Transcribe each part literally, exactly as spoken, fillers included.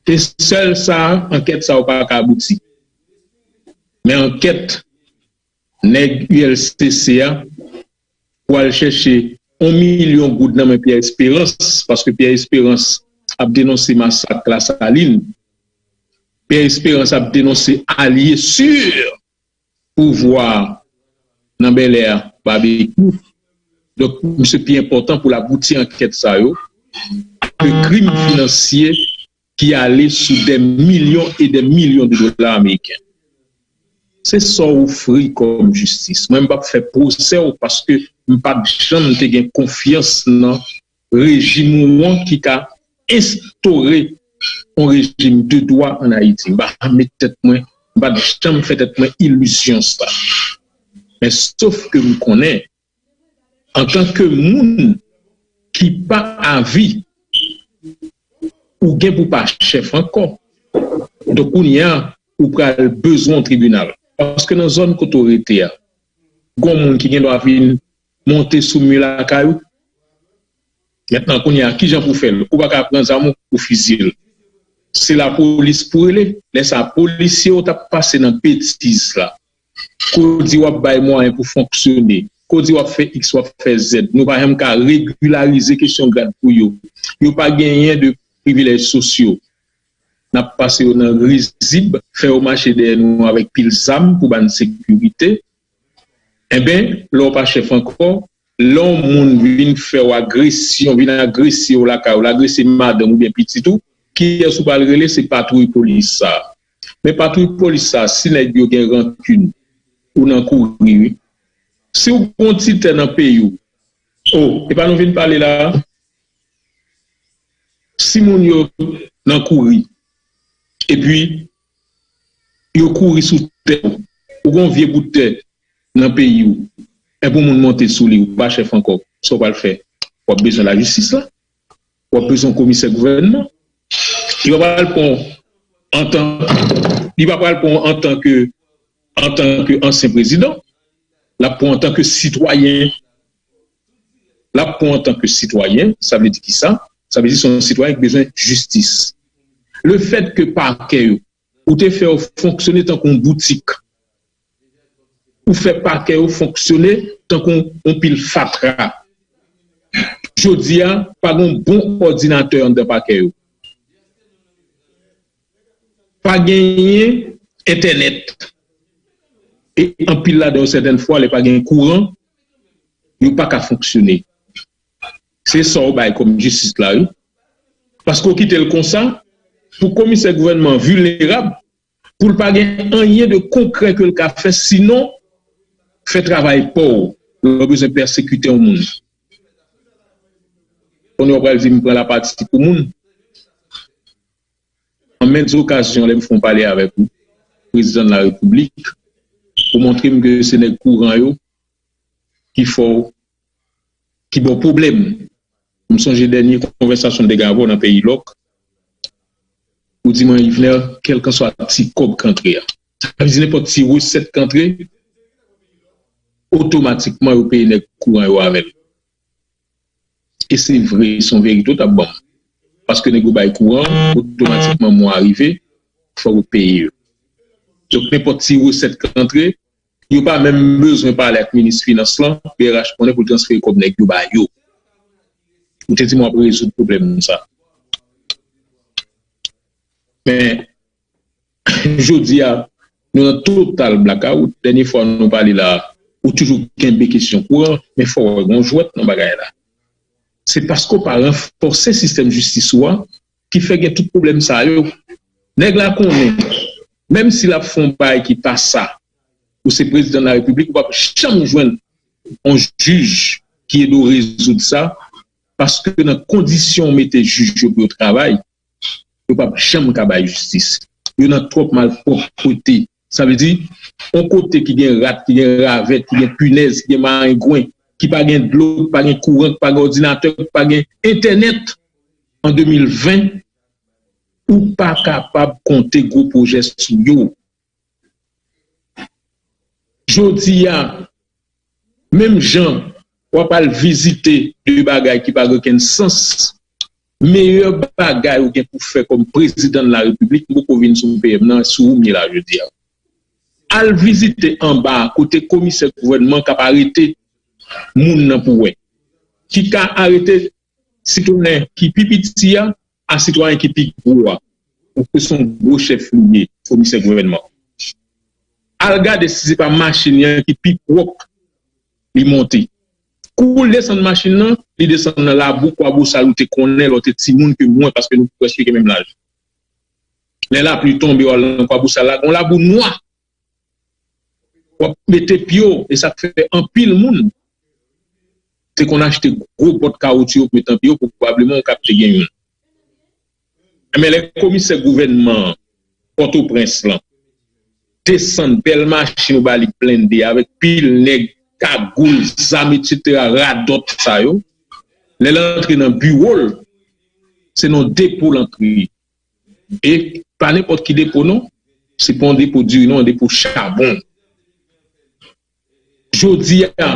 E sèl sa, ankèt sa yo pa ka abouti. Men ankèt nèg U L C C a pou al chèche yon milyon goud nan men Pierre Espérance, paske Pierre Espérance ap denonse masak Lasalin. Pierre Espérance ap denonse alye si pouvwa nan Bèlè a, Babekyou. Donk, misye pi enpòtan pou l abouti ankèt sa yo ke krim finansye ki ale sou dè milyon e dè milyon de dola ameriken. Se sa w ofri kòm jistis. Mwen, m p ap fè pwosè w paske m pa t janm te gen konfyans nan rejim ou an ki ka enstore yon rejim de dwa ann Ayiti. M pa met tèt mwen, m pa t janm fè tèt mwen ilizyon sa. Men sof ke m konnen, antanke moun ki pa avi, ou gen pou pa chèf ankò. Donk, kounye a, ou pral bezwen yon tribinal. Paske nan zòn kote w rete a, gon moun ki gen dwa vin monte sou mi lakay ou. Mentnan, kounye a, kijan pou fè l? Ou pa ka pran zam ou pou fiziye l. Se lapolis pou rele. Lè sa a, polisye yo t ap pase nan betiz la. Ko di w ap bay mwayen pou fonksyone. Ko di w ap fè X, w ap fè Z. Nou pa janm ka regilarize kesyon grad pou yo. Yo pa genyen de privilèj sosyo. N ap pase yo nan rizib, fè yo mache dèyè nou avèk pil zam pou ba n sekirite. Enben, lè w pa chèf ankò, lè yon moun vin fè w agresyon, vin agrese w lakay ou, l agrese madanm oubyen pitit ou, kiyès ou pral rele? Se patwouy polis sa a. Men patwouy polis sa a, si nèg yo gen rankin, ou nan kouri, wi. Si w gen yon ti tè nan peyi w, o, e pa nou vin pale la a? Si moun yo nan kouri, epi yo kouri sou tè w, ou gen yon vye bout tè nan peyi w, epi yon moun monte sou li, ou pa chèf ankò, sa w pral fè? W ap bezwen lajistis la, w ap bezwen komisè gouvènman. Li pa pral pran w antan, li pa pral pran w antanke, antanke ansyen prezidan, l ap pran w antanke sitwayen. L ap pran w antanke sitwayen, sa vle di kisa? Sa vle di se yon sitwayen ki bezwen jistis. Lefètke pakè yo, ou te fè yo fonksyone tankou yon boutik, ou fè pakè yo fonksyone tankou yon pil fatra. Jodi a, pa gen yon bon òdinatè anndan pakè yo. Pa genyen entènèt. E anpil ladan yo, sètèn fwa, lè pa gen kouran, yo pa ka fonksyone. Se sa w bay kòm jistis la, wi. Paske w kite l konsa, pou komisè gouvènman an vilnerab, pou l pa gen anyen de konkrè ke l ka fè, sinon fè travay pa w, lè w bezwen pèsekite yon moun. Kounye a w pral di m pran lapati pou moun. An mèt okazyon, lè m fè yon pale avèk ou, prezidan de la repiblik, ou montre m ke se nèg kouran yo ki fè w, ki ba w pwoblèm. M sonje dènye konvèsasyon m te gen avè w nan peyi Lòk, ou di mwen, Yvner, kèlkanswa ti kòb k antre a, sa vle di nenpòt ti resèt k antre, otomatikman yo peye nèg kouran yo avè l. E se vre, se yon verite w t ap ban m. Paske nèg yo bay kouran, otomatikman mwa a rive, fò yo peye yo. Donk, nenpòt ti resèt k antre, yo pa menm bezwen pale ak minis finans lan, B R H konnen pou l transfere kòb nèg yo ba yo. Ou te di m w ap rezoud pwoblèm sa. Men, jodi a, nou nan total blackout. Dènye fwa nou pale la, ou toujou kenbe kesyon kouran, men fò w wè gen yon jwèt nan bagay la. Se paske w pa ranfòse sistèm jistis ou a ki fè gen tout pwoblèm sa yo. Nèg la konnen, menm si l ap fè yon bagay ki pa sa, ou se prezidan de la repiblik, ou p ap janm jwenn yon jij ki ede w rezoud sa, paske nan kondisyon w mete jij yo pou yo travay, yo p ap janm ka bay jistis. Yo nan twòp malpwòpte. Sa vle di, yon kote ki gen rat, ki gen ravèt, ki gen pinèz, ki gen marengwen, ki pa gen dlo, ki pa gen kouran, ki pa gen òdinatè, ki pa gen entènèt, an de mil ven, ou pa kapab konte gwo pwojè sou yo. Jodi a, menm jan w ap al vizite de bagay ki pa gen okenn sans, Meyè bagay ou gen pou fè kòm prezidan de la repiblik, m poko vin sou P M nan, sou ou m ye la jodi a. Al vizite anba kote komisè gouvènman k ap arete moun nan pou wè. Ki ka arete sitwayen ki pi piti a, a sitwayen ki pi gwo a. Ou se yon gwo chèf li ye, komisè gouvènman. Al gade si se pa machin li an ki pi pwòp li monte. Kou l desann machin nan, li desann nan labou, kwabosal ou te konnen lè w te timoun ke mwen, paske nou prèske gen menm laj. Lè lapli tonbe, w al nan kwabosal la, gen yon labou nwa. W ap mete pye w, e sa k fè anpil moun te konn achte gwo bòt kawotchou yo pou met nan pye yo, pwobableman w kapte gen youn. Men lè komisè gouvènman Pòtoprens lan desann bèl machin ou ba li blende avèk pil nèg, kagoul, zam, etsetera, radòt sa yo, lè l antre nan biwo l, se nan depo l antre. E pa nenpòt ki depo non, se pa yon depo diri non, yon depo chabon. Jodi a,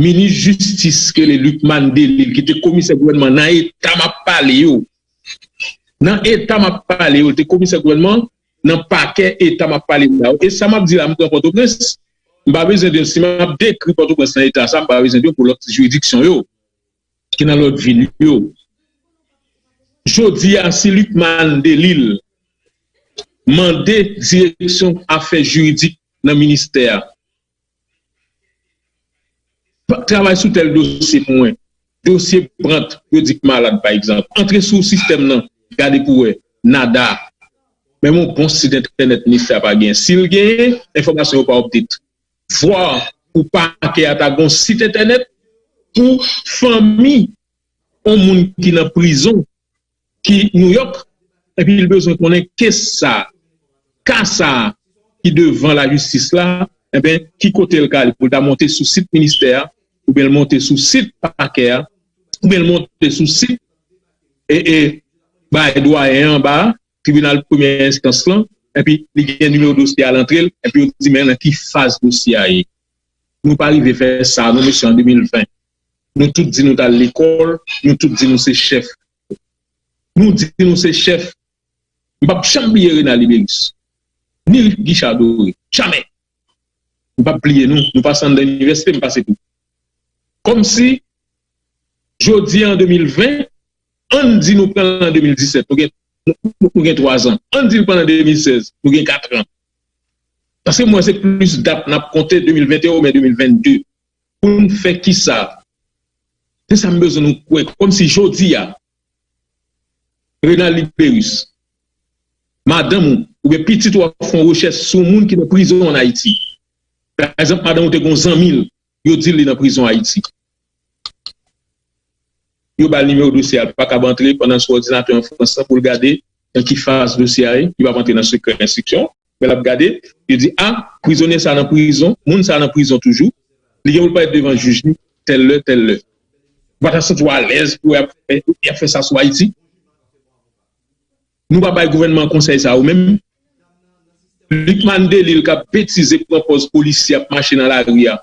minis jistis ki rele Lucmane Delille, ki te komisè gouvènman nan eta m ap pale yo, nan eta m ap pale yo, li te komisè gouvènman nan pakè eta m ap pale la yo. E sa m ap di la, m pran Pòtoprens, m pa bezwen di w, si m ap dekri Pòtoprens nan eta sa, m pa bezwen di w pou lòt jiridiksyon yo, ki nan lòt vil yo. Jodi a, si Lucmane Delille mande direksyon afè jiridik nan ministè a, pa- travay sou tèl dosye pou mwen. Dosye Brandt, yo di k malad, pa egzanp. Antre sou sistèm nan, gade pou wè, nada. Menm yon bon sit entènèt ministè a pa genyen. Si l genyen, enfòmasyon yo pa update. Vwa pou pakè a ta gon sit entènèt pou fanmi yon moun ki nan prizon ki New York, epi l bezwen konnen kes sa, ka sa ki devan lajistis la, enben, ki kote l ka ale pou l ta monte sou sit ministè a, oubyen l monte sou sit pakè a, oubyen l monte sou sit e, e bay dwayen anba a, tribinal premyè enstans lan, epi li gen nimewo dosye a l antre l, epi yo di men nan ki faz dosye a ye. Nou pa rive fè sa, nou mesye, an de mil ven. Nou tout di nou t al lekòl, nou tout di nou se chèf. Nou di nou se chèf. M p ap janm bliye Renald Liberus, ni Guichard Doré, jamè. M p ap bliye nou, nou pase anndan inivèsite, m pase tou. Kòmsi, jodi a an de mil ven, ann di nou pran l an de mil disèt, nou gen, nou, nou gen twa zan. Ann di l pran l an de mil sèz, nou gen kat an. Paske m wè se plis dat n ap konte de mil venteyen oubyen de mil vennde. Pou n fè kisa? Se sa m bezwen nou kwè. Kòmsi jodi a, Renald Liberus, madanm ou, oubyen pitit ou ap fè yon rechèch sou yon moun ki nan prizon ann Ayiti. Pa egzanp, madanm ou te gen yon zanmi l, yo di l li nan prizon Ayiti. Yo ba l nimewo dosye a, l pa kab antre pandan sou òdinatè an Frans lan pou l gade nan ki faz dosye a ye, li p ap antre nan sekrè enstriksyon, men l ap gade, yo di, a, prizonye sa nan prizon, moun sa nan prizon toujou, li gen pou l parèt devan jij li, tèl lè, tèl lè. Ou pa ta santi w alèz pou y ap, y ap fè sa sou Ayiti? Nou pa bay gouvènman an konsèy sa yo menm. Lucmane Delille k ap betize, pran pòz polisye ap mache nan lari a.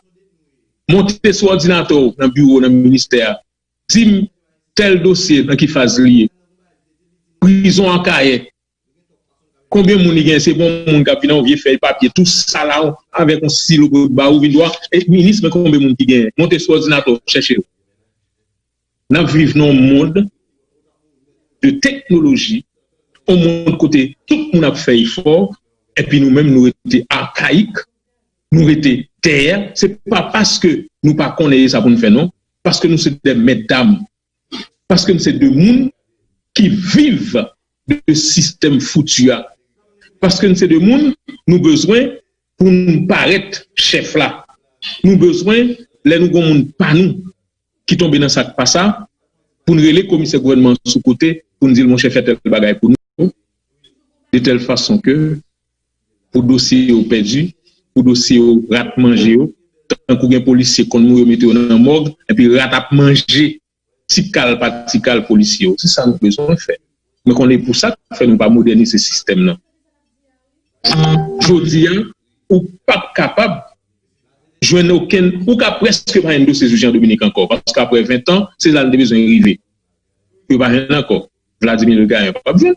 Monte sou òdinatè w nan biwo w nan ministè a. Di m tèl dosye nan ki faz li ye. Prizon Akayè. Konbyen moun li gen? Se bon moun k ap vin ak yon vye fèy papye tou sal avèk yon silo pou ba ou vin dwa. E minis, men konbyen moun ki genyen? Monte sou òdinatè w, chèche yo. N ap viv nan yon mond de teknoloji, yon mond kote tout moun ap fè efò, epi nou menm nou rete akayik, nou rete dèyè. Se pa paske nou pa konnen e sa pou n fè non, paske nou se de mètdam, paske n se de moun ki viv de sistèm fouti a, paske n se de moun nou bezwen pou n parèt chèf la. Nou bezwen, lè nou gon moun pa nou ki tonbe nan sa k pa sa, pou n rele komisè gouvènman an sou kote, pou n di l, monchè, fè tèl bagay pou nou, de tèl fason ke pou dosye yo pèdi, pou dosye yo rat manje yo, tankou gen polisye konn mouri, yo mete yo nan mòg, epi rat ap manje ti kal pa ti kal polisye yo. Se sa nou bezwen fè. Mwen konnen pou sa k fè nou pa modènize sistèm nan. Jodi a, ou p ap kapab jwenn okenn, ou ka prèske pa jwenn dosye sou Jean Dominique ankò, paske apre ven tan, se la n te bezwen rive. pou yo pa jwenn ankò. Vladimir Legagneur p ap jwenn.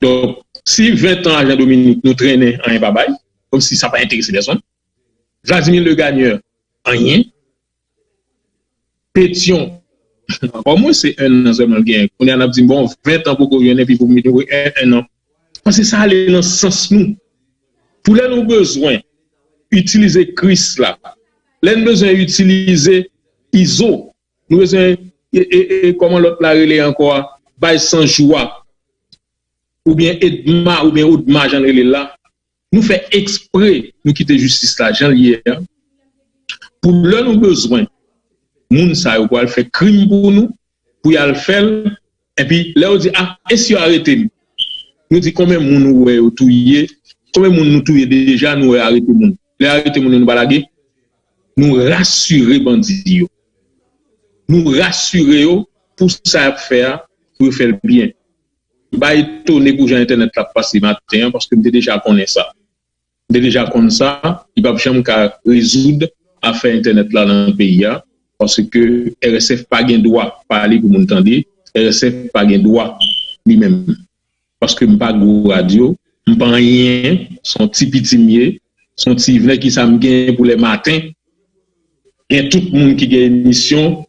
Donk, si ven tan a Jean Dominique nou trennen, anyen pa bay, kòmsi sa pa enterese pèsonn. Vladimir Legagneur, anyen. Pétion, ankò mwen, se en an sèlman l genyen. Kounye a n ap di m, bon, ven tan poko jwenn, epi pou m vin en, en an. Paske sa ale nan sans nou. Pou lè nou bezwen itilize Kris la, lè n bezwen itilize Izo, nou bezwen, e, e, e, kòman lòt la rele ankò a, bay san jou a, oubyen Edma, oubyen Odma, jan l rele l la, nou fè ekspre, nou kite jistis la jan l ye a, pou lè nou bezwen, moun sa yo pou al fè krim pou nou, pou y al fè l, epi lè yo di, a, e si yo arete m? Nou di, konbyen moun ou wè yo touye? Konbyen moun nou touye deja, nou wè arete moun? Lè arete moun yo, nou pa lage? Nou rasire bandi yo. Nou rasire yo pou sa y ap fè a, pou yo fè l byen. M pa etone pou jan entènèt la ap pase maten an, paske m te deja konnen sa. M te deja konn sa, li p ap janm ka rezoud afè entènèt la nan peyi a, paske R S F pa gen dwa pale pou moun tande, R S F pa gen dwa li menm. Paske m pa gwo radyo, m pa anyen, se yon ti piti m ye, se yon ti vnè ki sa m gen pou lè maten, gen tout moun ki gen emisyon,